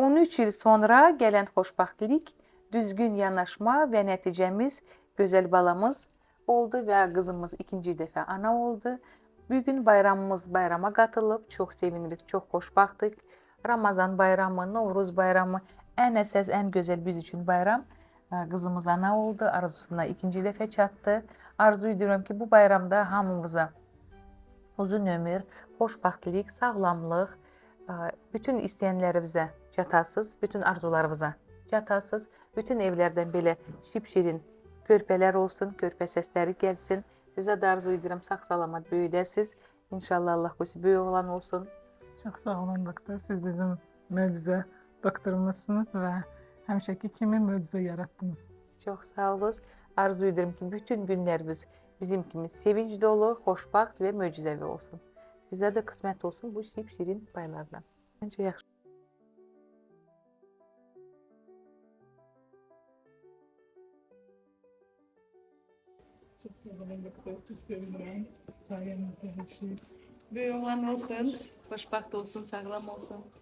13 il sonra gələn xoşbəxtlik, düzgün yanaşma və nəticəmiz gözəl balamız oldu və qızımız ikinci dəfə ana oldu. Bu gün bayramımız bayrama qatılıb, çox sevinirik, çox xoşbəxtik. Ramazan bayramı, Novruz bayramı ən əsas, ən gözəl biz üçün bayram. Qızımız ana oldu, arzusuna ikinci dəfə çatdı. Arzu edirəm ki, bu bayramda hamımıza uzun ömür, xoşbəxtlik, sağlamlıq, bütün istəyənlərinizə çatasız, bütün arzularınıza çatasız, bütün evlərdən belə şipşirin körpələr olsun, körpə səsləri gəlsin. Sizə də arzu edirəm sağ-salamat böyüdəsiz. İnşallah Allah qoysun böyük oğlan olsun. Çox sağ olun doktor. Siz bizim möcüzə doktorumuzsunuz və həmişəki kimi möcüzə yaratdınız. Çox sağ olun. Arzu edirəm ki, bütün günlərimiz bizim kimi sevinç dolu, xoşbəxt və möcüzəvi olsun. Sizə də qismət olsun bu şipşirin paylardan. Məncə yaxşı. Çox sağ olun doktor. Çox sevinirəm. Sayənizdə hər şey. Böyük oğlan olsun, xoşbəxt olsun, sağlam olsun.